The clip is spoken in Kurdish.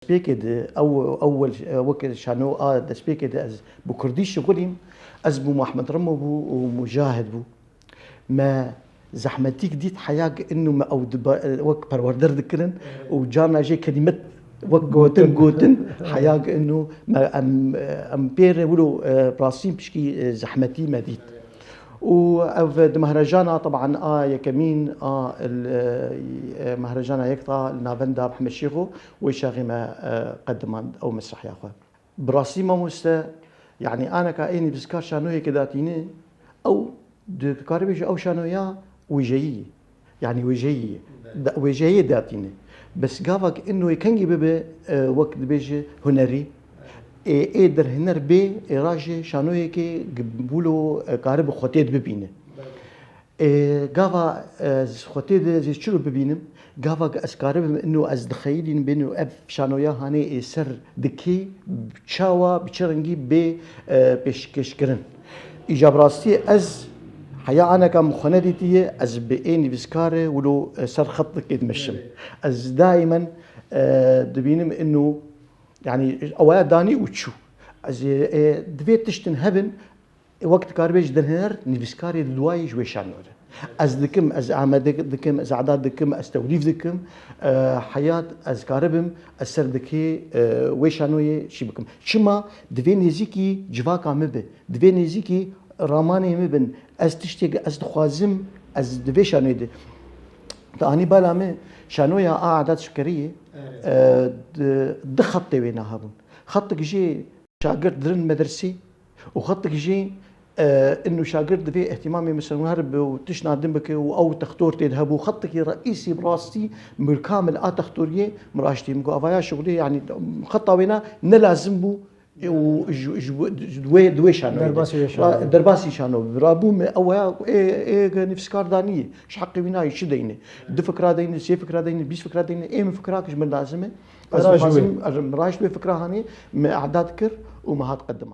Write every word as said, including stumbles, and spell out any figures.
Destpêkê de ew, ewel, wek şano a destpêkê de ez bi kurdî şixulîm, ez bûm Ahmed Remo bû û Mujahid bû. Me zehmetîk dît, heya ki inu me ew diba, wek perwerder dikirin û carna jê kelîmet wek gotin gotin, heya ki inu me em, em pê re wilo, e, rastîn pişkî, e, zehmetî me dît. Û ev di mehrejana, teban a yekemîn a, e, mehrejana yekta li navenda Mehmed Şêxo wê şaxê me, e, qedimand ew mesrehiya xwe. Bi rastî mamoste, yanî aneka ê nivîskar şanoyeke datîne, ew dikaribê ji ew şanoya wêjeyî ye. Yanî wêjeyî ye. Da-, wêjeyê datîne. Bes gavak inoyê kengî bibe, e, wek dibêje hunerî, ê, ê derhiner bê, ê raje şanoyekê gi-, wilo, e, karibe xwetê de bibîne. Ê, gava ez xwetê de zî çilo bibînim, gava ez karibim ino ez dixeyilînim bêno ev şanoya hanê ê ser dikê çawa bi çi rengî bê, e, pêşkêşkirin. Îca bi rastî ez heya aneka min xwe nedîtiye, ez bi ê nivîskare wilo, e, ser xetikê dimeşim. Evet. Ez daîmen, e, dibînim ino, yanî, ewaya danî û çû. Ez ê, e, divê tiştin hebin, wek dikaribê ji derhêner nivîskarê li duayê ji wê şanoyê re. Ez dikim, ez amade dikim, ez eda dikim, ez tewlîf dikim. E, heyat ez karibim, ez ser dikê, e, wê şanoyê şî bikim. Çima divê nêzîkî civaka min be, divê nêzîkî ramanê min bin. Ez tiştê ez dixwazim, ez di vê şanoyê de. Te anî bala min, şanoya a Edat Şikeriyê, e, di, di xetê wê niha bûn. Xetik jê şagirt dirin medresê û xetik jî, e, inu şagirt divê îhtîmamê misewnher bi û tişna din bike û ew textor tê de hebû. Xetikî reîsî bi rastî min kamil a textoriyê min raştî. Min got, avaya şixulê, yanî xeta wêna ne lazim bû û ji, ji, ji wê, di wê şanoyê de. Derbasî wê şanoyê. Ra-, derbasî şano. Rabû min ew ya, ê, ê, nivîskar danî, ji heqê wî nayê çi deyne. Du fikra deyne, sê fikra deyne, bîst fikra deyne, ê min fikra ki ji min lazim e. Ez Raşt dixwazim, wê. Ez raşt wê fikra hanê, me e'dad kir û me hat qediman.